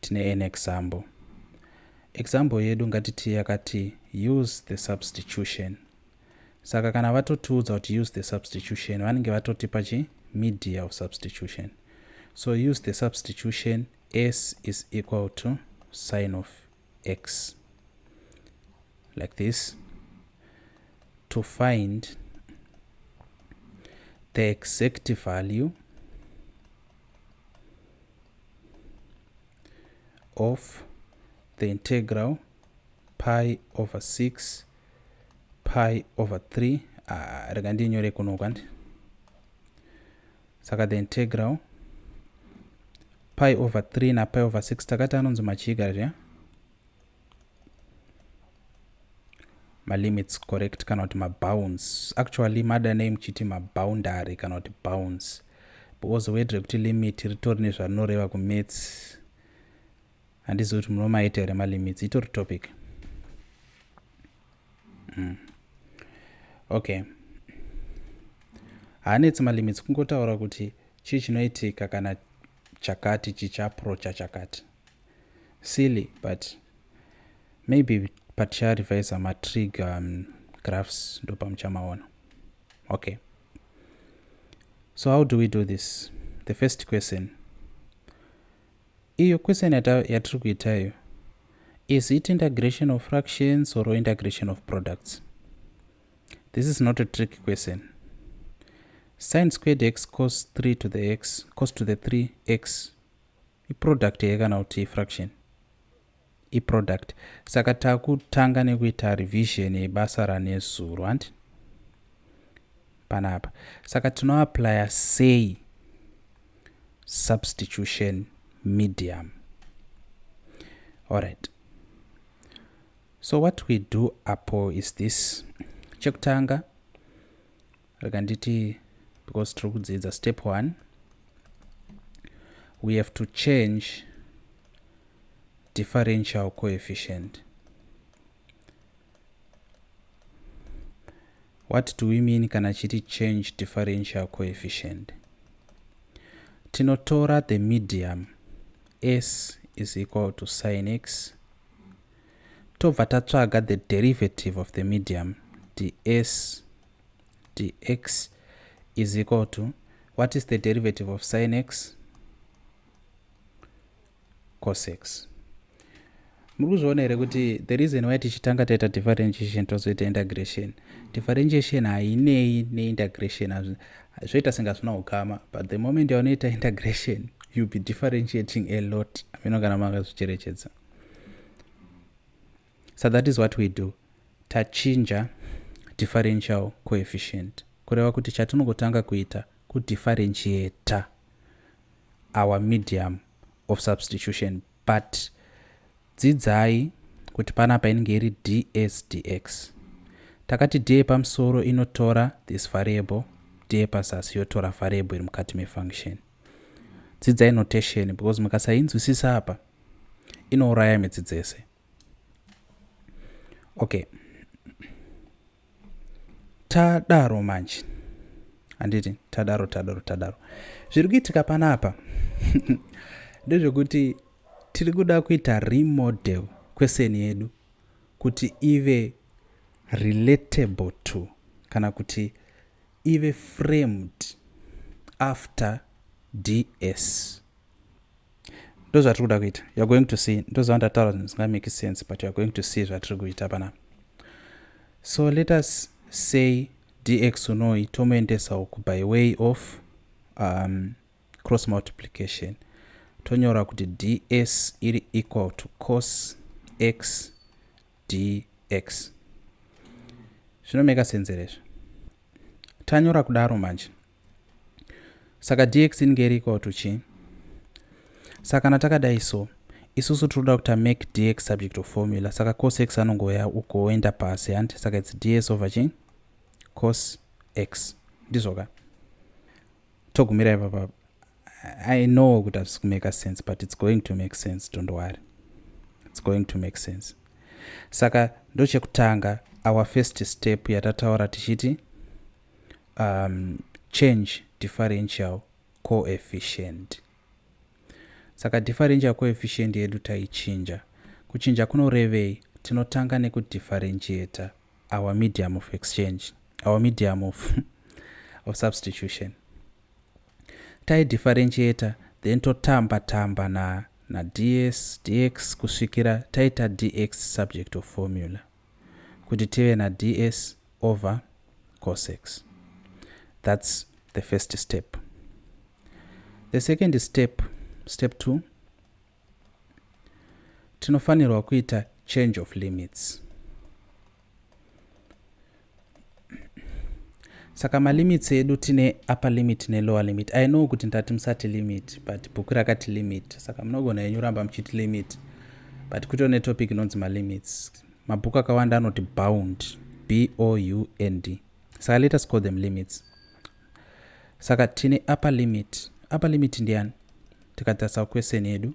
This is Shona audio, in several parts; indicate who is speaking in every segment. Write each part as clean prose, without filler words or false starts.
Speaker 1: Tine an example. Example yedu ngatiti yakati use the substitution. Saka kana vatotiudza kuti use the substitution, vanenge vatotipa chi media of substitution. So use the substitution s is equal to sine of x like this to find the exact value of the integral pi over 6 pi over 3. Rega ndinyore kuno kwandi. Saka the integral pi over 3 na pi over 6 takati anonzi machiga zviya malimits, correct, kana kuti mabounds. Actually madanei muchiti maboundary kana kuti bounds, because word rekuti limit ritori nezvarinoreva kumaths. Handizivi kuti munomaita here malimits, itori topic. Okay, haanetsi malimits, kungotaura kuti chii chinoitika kana chakati chichiapproacha chakati. Silly, but maybe paticharevisa matrig graphs ndopamuchamaona. Okay, so how do we do this? The first question, iyo question yatiri kuita iyo, is it integration of fractions or integration of products? This is not a trick question. Sin squared x cos 3 to the x, cos to the 3 x, iproduct here kana kuti ifraction? Iproduct. Saka takutanga nekuita revision yebasa ranezuro, handi panapa? Saka tinoapplya sei substitution medium? Alright, so what we do apo is this. Chekutanga, rega nditi, because tiri kudzidza, step one, we have to change differential coefficient. What do we mean kana chiti change differential coefficient? Tinotora the medium s is equal to sin x, tobva tatsvaga the derivative of the medium, ds dx is equal to, what is the derivative of sin x? Cos x. Muri kuzviona here kuti the reason why tichitanga taita differentiation tozoita integration, differentiation hainei neintegration, zvoita senga zvina ukama, but the moment yaunoita integration, you'll be differentiating a lot. Amino kana makazvicherechedza. So that is what we do. Tachinja differential coefficient, kureva kuti chatinongotanga kuita kudifferentiata our medium of substitution. But dzidzai kuti panapa inenge iri ds dx. Takati d yepamusoro inotora this variable, d yepazasi yotora variable iri mukati mefunction. Dzidzai notation, because mukasainzwisisa apa inouraya midzi dzese. Okay, tadaro manje, handiti? Tadaro, tadaro, tadaro. Zviri kuitika panapa ndezvekuti tiri kuda kuita remodel question yedu kuti ive relatable to, kana kuti ive framed after ds. Ndo zvatiri kuda kuita. You are going to see. Ndoziva ndataura zvinhu zvisingamake sense, but you are going to see zvatiri kuita panapa. So let us say dx unoi tomuendesa uku by way of cross multiplication. Tonyora kuti ds iri equal to cos x dx. Zvinomeka sense here izvo? Tanyora kudaro manje, saka dx inenge iri equal to chii? Saka kana takadai so, isusu tinoda kuti make dx subject of formula. Saka cos x anongoya ugoenda pasi, handi? Saka its ds over chii? Cos x, ndizvoka? Togumira ipapa. I know kuti hazvisi kumake sense, but it's going to make sense, don't worry, it's going to make sense. Saka ndochekutanga, our first step yatataura tichiti change differential coefficient. Saka differential coefficient yedu taichinja. Kuchinja kunorevei? Tinotanga nekudifferentiata our medium of exchange, our medium of substitution. Taidifferentiata, then totamba tamba na ds dx kusvikira taita dx subject of formula, kuti tive na ds over cos x. That's the first step. The second step, step 2, tinofanirwa kuita change of limits. Saka malimits edu, tine upper limit nelower limit. I know kuti ndati musati limit, but bhuku rakati limit, saka munogona yenyu ramba muchiti limit, but kutori netopic inonzi malimits. Mabhuku akawanda anoti bound, b o u n d, saka let us call them limits. Saka tine upper limit. Upper limit ndiani tikatarisa question yedu?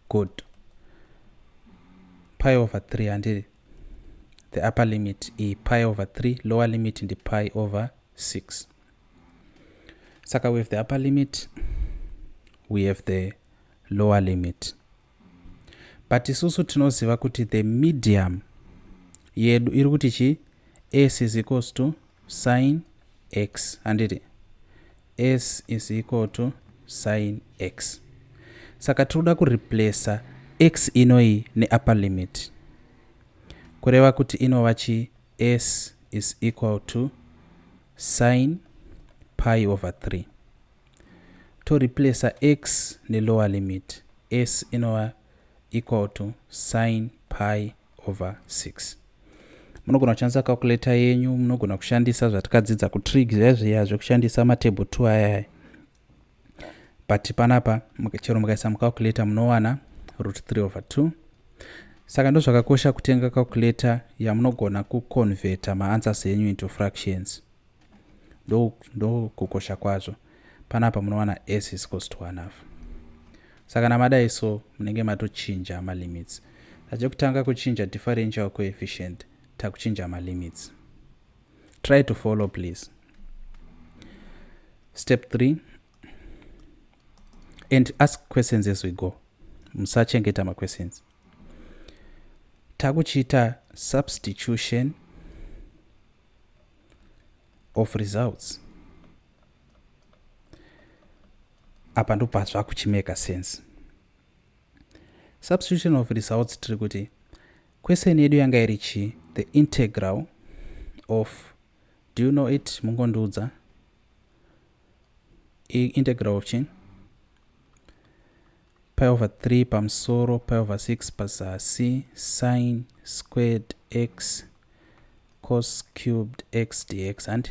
Speaker 1: Good, pi over 3, handiti? The upper limit i pi over 3, lower limit ndi pi over 6. Saka we have the upper limit, we have the lower limit, but isusu tinoziva kuti the medium yedu iri kuti chi? S is equals to sin x, handiti? S is equal to sin x. Saka tiri kuda kureplaca x inoyi neupper limit, kureva kuti inova chi? S is equal to sin pi over 3. Toreplaca x nelower limit, s inova equal to sin pi over 6. Munogona kushandisa calculator yenyu, munogona kushandisa zvatakadzidza kutrig zviya zviya zvekushandisa matable 2 ayaya, but panapa chero mukaisa mucalculator munowana root 3 over 2. Saka ndo zvakakosha kutenga calculator yamunogona kuconverta maanswers enyu into fractions. Ndo kukosha kwazvo. Panapa munowana s is equals to 1 half. Saka namadai so munenge matochinja malimits. Tachekutanga kuchinja differential coefficient, takuchinja malimits. Try to follow, please. Step 3, and ask questions as we go, musachengeta maquestions. Takuchiita substitution of results. Apa ndobva zvakuchimeka sense. Substitution of results, tiri kuti question yedu yanga iri chi? The integral of, do you know it? Mungondiudza, integral of chi? Pi over 3 pamusoro, pi over 6 pazasi, sin squared x cos cubed x dx, and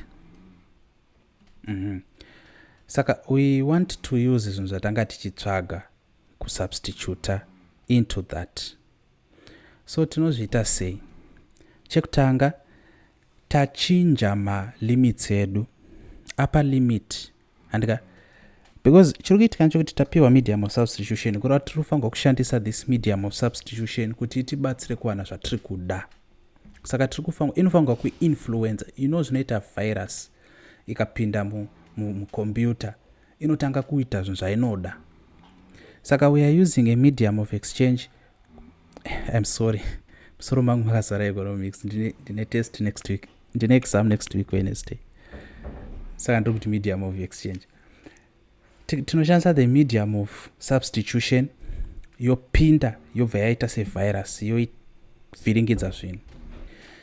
Speaker 1: Saka we want to use zvinhu zvatanga tichitsvaga kusubstituta into that. So tinozviita sei? Chekutanga, tachinja malimits edu, upper limit, handika? Because chiri kuitika nechekuti tapiwa medium of substitution, kureva tiri kufanirwa kushandisa this medium of substitution kuti itibatsire kuwana zvatiri kuda. Saka tiri kufanirwa, inofanirwa kuinfluenca. You know zvinoita virus ikapinda mucomputer, inotanga kuita zvinhu zvainoda. Saka we are using a medium of exchange. I'm sorry, musoro mangu makazara economics. Ndine test next week, ndine exam next week Wednesday, saka ndiri kuti medium of exchange. Tinoshandisa the medium of substitution, yopinda, yobva yaita sevirus, yoivhiringidza zvinhu.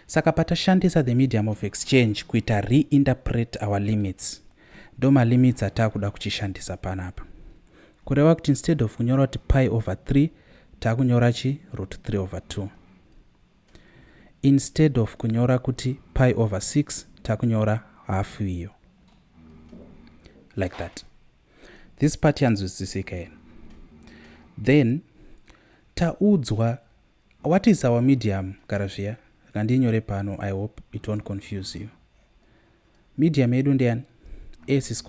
Speaker 1: Saka patashandisa the medium of exchange kuita reinterpret our limits, ndo malimits ataakuda kuchishandisa panapa, kureva kuti instead of kunyora kuti pi over 3, taakunyora chi? Root 3 over 2. Instead of kunyora kuti pi over 6, takunyora half iyo, like that. This part yanzwisisika here? Then taudzwa what is our medium. Gara zviya, kandinyore pano. I hope it won't confuse you. Medium yedu ndeyani? S is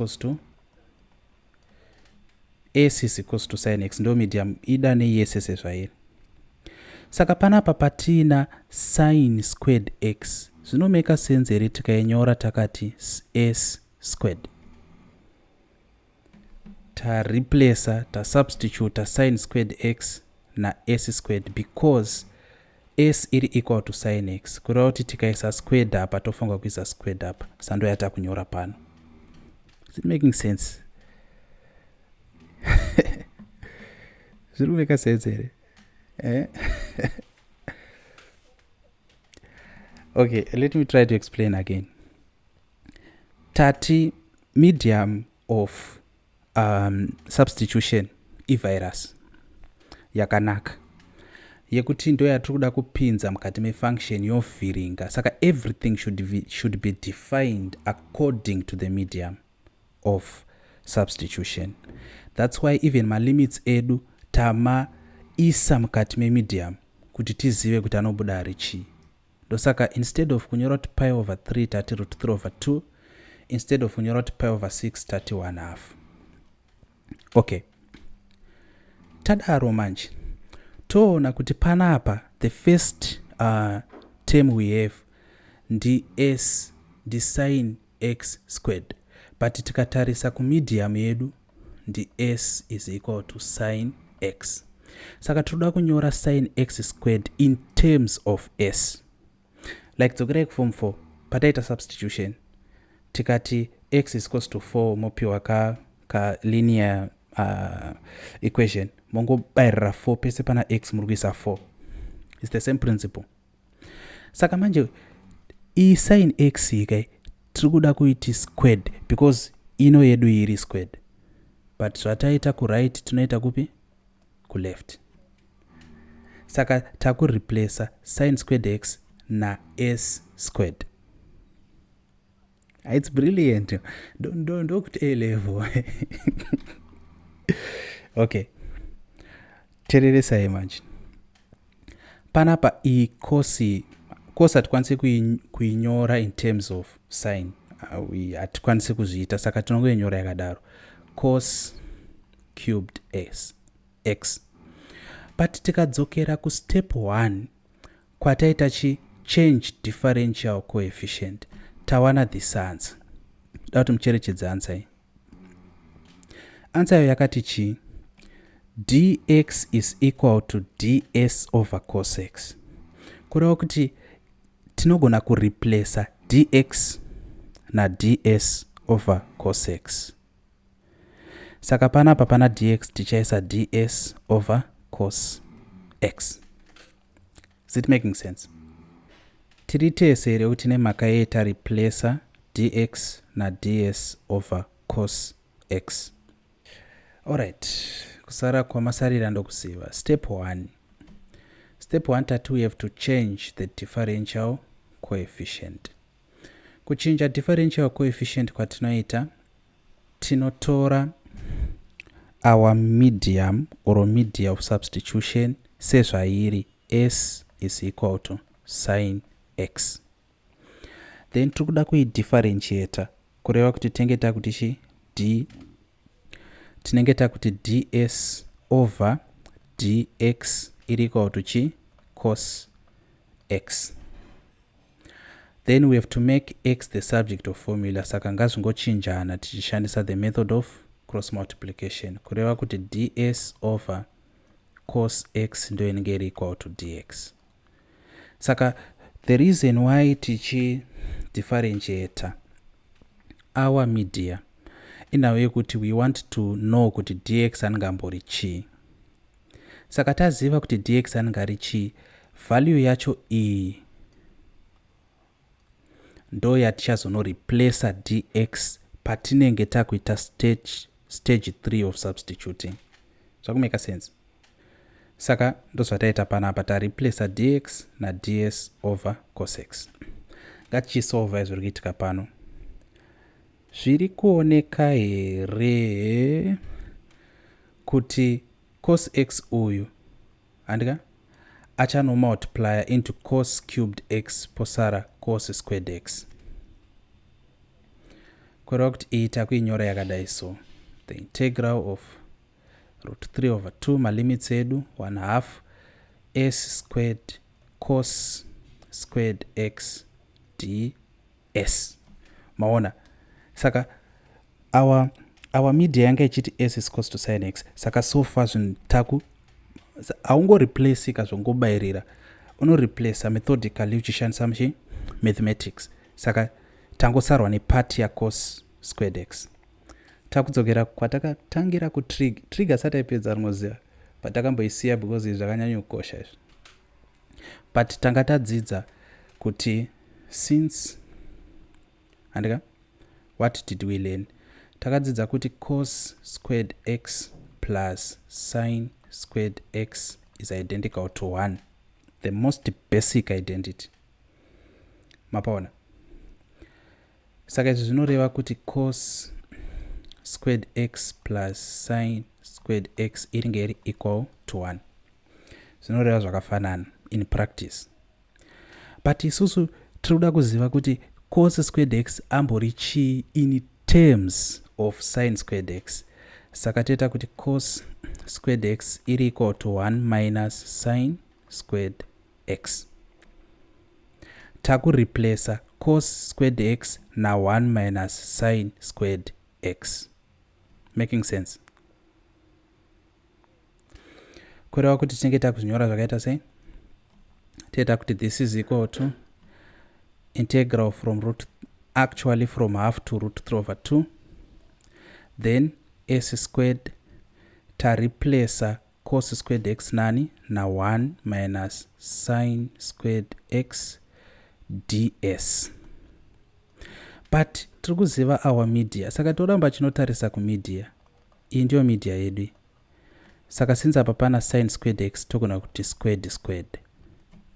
Speaker 1: equals to sin x, ndo medium ida neyese sezvairi. Saka panapa patina sin squared x, zvinomeka sense here tikainyora takati s squared. Tareplacer, tasubstituta sin squared x na s squared because s iri equal to sin x, kureva kuti tikaisa squared apa, tofanirwa kuisa squared apa. Sando yatakunyora pano. Is it making sense? Zviri kumeka sense here, eh? Okay, let me try to explain again. Tati medium of substitution ivirus yakanaka yekuti ndo yatiri kuda kupinza mukati mefunction yovhiringa. Saka everything should be defined according to the medium of substitution. That's why even malimits edu tamaisa mukati memedium kuti tizive kuti anobuda ari chii. Ndosaka instead of kunyora kuti pi over 3, tati root 3 over 2. Instead of kunyora kuti pi over 6, tati 1 half. Okay, tadaro manje toona kuti panapa the first term we have ndi s, ndi sin x squared, but tikatarisa kumedium yedu ndi s is equal to sin x. Saka tinoda kunyora sin x squared in terms of s. Like, dzokerai kuform 4 pataita substitution, tikati x is equals to 4, mopiwa ka linear equation, mongobayirira 4 pese pana x, muri kuisa 4. It's the same principle. Saka manje iyi sin x ikai tiri kuda kuiti squared because ino yedu iri squared, but zvataita kuright tinoita kupi? Kuleft. Saka takureplaca sin squared x na-s squared. It's brilliant. Ndokuti A level. Okay, tereresai manje panapa. Iyi cos hatikwanisi kuinyora in terms of sin, hatikwanisi kuzviita, saka tinongoinyora yakadaro, cos cubed s x. But tikadzokera kustep 1 kwataita chi change differential coefficient, tawana this answer. Da kuti mucherechedze answer iyi. Answer iyo yakati chii? Dx is equal to ds over cos x, kureva kuti tinogona kureplaca dx nads over cos x. Saka panapa pana dx tichaisa ds over cos x. Is it making sense? Tiri tese here kuti nemhaka yei tareplaca dx nads over cos x? Alright, kusara kwamasarira ndokuziva. Step 1, step 1, tati we have to change the differential coefficient. Kuchinja differential coefficient kwatinoita, tinotora our medium or media of substitution sezvairi, s is equal to sin x. Then tiri kuda kuidifferentiata, kureva kuti tinenge takuti chi d, tinenge takuti ds over dx iri equal to chi? Cos x. Then we have to make x the subject of formula. Saka ngazvingochinjana tichishandisa the method of cross multiplication, kureva kuti ds over cos x ndo inenge iri equal to dx. Saka the reason why tichidifferentiata our media inhau yekuti we want to know kuti dx anenge ambori chii. Saka taziva kuti dx anenge ari chii, value yacho iyi ndo yatichazonoreplaca dx patinenge takuita stage 3 of substituting. Zvakumeka sense? Saka ndozvataita panapa, tareplaca dx nads over cos x. Ngatichisolva zviri kuitika pano. Zviri kuoneka here kuti cos x uyu handika achanomultiplya into cos cubed x, posara cos squared x? Kureva kuti iyi takuinyora yakadai so: the integral of root 3 over 2, malimits edu 1 half s squared cos squared x ds. Maona? Saka our, our media yanga ichiti s is cos to sin x. Saka so far zvinhu taku haungoreplace ka zvongobairira, unoreplace methodically uchishandisa muchi mathematics. Saka tangosarwa nepart yacos squared x. Takudzokera kwatakatangira kutrig trig asati aipedza rinoziva, but takamboisiya because izvi zvakanyanya kukosha izvi. But tanga tadzidza kuti since handika, what did we learn? Takadzidza kuti cos squared x plus sin squared x is identical to 1, the most basic identity. Mapaona? Saka izvi zvinoreva kuti cos squared x plus sin squared x iringe iri equal to 1. Zvinoreva zvakafanana in practice, but isusu tiri kuda kuziva kuti cos squared x ambori chii in terms of sin squared x. Saka toita kuti cos squared x iri equal to 1 minus sin squared x. Takureplacer cos squared x na1 minus sin squared x. Making sense? Kureva kuti tinenge takuzvinyora zvakaita sei? Toita kuti this is equal to integral from root, actually from half to root 3 over 2, then s squared, tareplacer cos squared x nani? Na1 minus sin squared x ds. But tiri kuziva our media, saka toramba chinotarisa kumedia iyi. Ndiyo media yedu. Saka since apa pana sin squared x, togona kuti squared squared.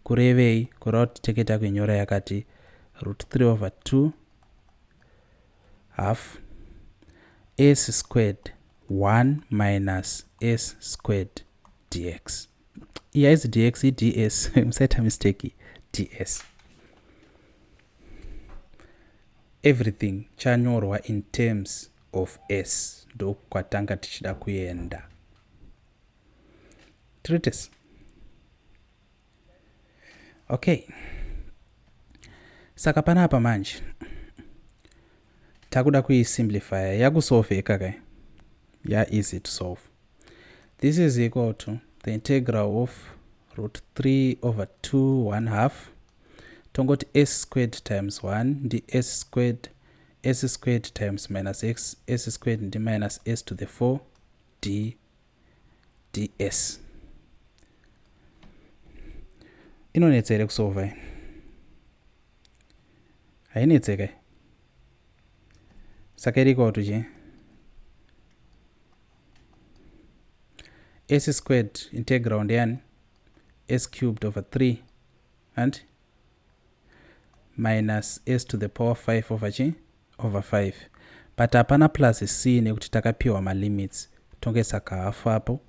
Speaker 1: Kurevei? Kureva kuti tenge takuinyora yakati root 3 over 2 half s squared 1 minus s squared dx. Iyi haizi dx, ids, musaita mistake, ds. Everything chanyorwa in terms of s. Ndokwatanga tichida kuenda. Tiri okay. Saka panapa manje takuda kuisimplifya, yakusolveka kai, ya easy to solve. This is equal to the integral of root 3 over 2 1 half, tongoti s squared times 1 ndi s squared, s squared times minus x, s squared ndi minus s to the 4 d ds. Inonetsa here kusolva iyi? Hainetseka. Saka iri equal to chii? S squared integral ndeyani? S cubed over 3 and minus s to the power 5 over chi? Over 5. But hapana plus c nekuti takapiwa malimits. Tongoisa kahafu apo,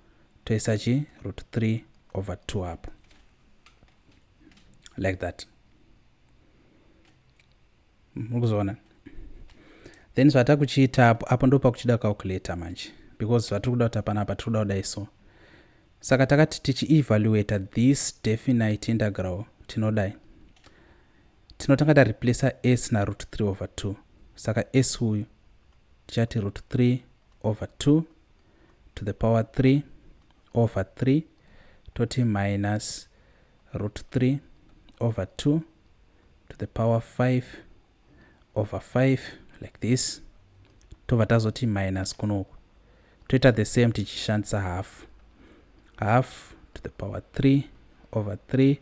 Speaker 1: toisa chi? Root 3 over 2 apo, like that. Muri kuzoona then zvatakuchiita apo. Apo ndo pakuchida calculator manje, because zvatiri kuda kuti apanapa tiri kuda kudai so. Saka takati tichievaluata this definite integral, tinodai, tinotanga tareplaca s naroot 3 over 2. Saka s uyu tichati root 3 over 2 to the power 3 over 3, toti minus root 3 over 2 to the power 5 over 5, like this. Tobva tazoti minus kunoku, toita the same tichishandisa half, half to the power 3 over 3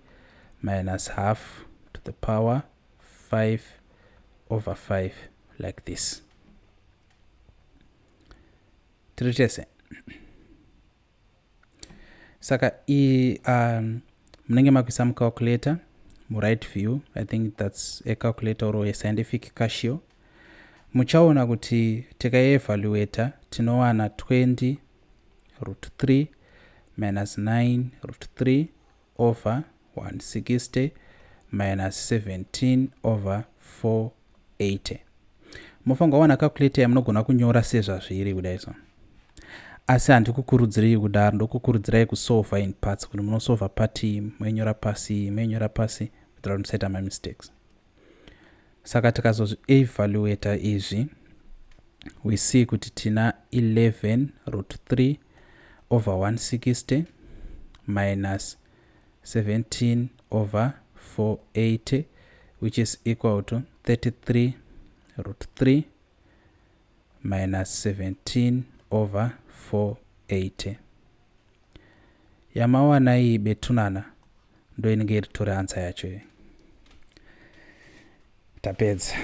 Speaker 1: minus half to the power 5 over 5, like this. Tiri tese? Saka iyi munenge makuisa mucalculator muright view. I think that's a calculator or a scientific Casio. Muchaona kuti tikaievaluata tinowana 20 root 3 minus 9 root 3 over 160 minus 17 over 480. Mofanirwa wana calculator yamunogona kunyora sezvazviri kudai so, asi handikukurudzirei kudaro. Ndokukurudzirai kusolva in parts, kuti munosolva part iyi, moinyora pasi, moinyora pasi, kuitira kuti musaita mamistakes. Saka tikazozvievaluata izvi, We see kuti tina 11 root 3 over 160 minus 17 over 480, which is equal to 33 root 3 minus 17 over 480. Yamawana iyi betunana ndo inenge iri tori answer yacho iyi. Tapedza.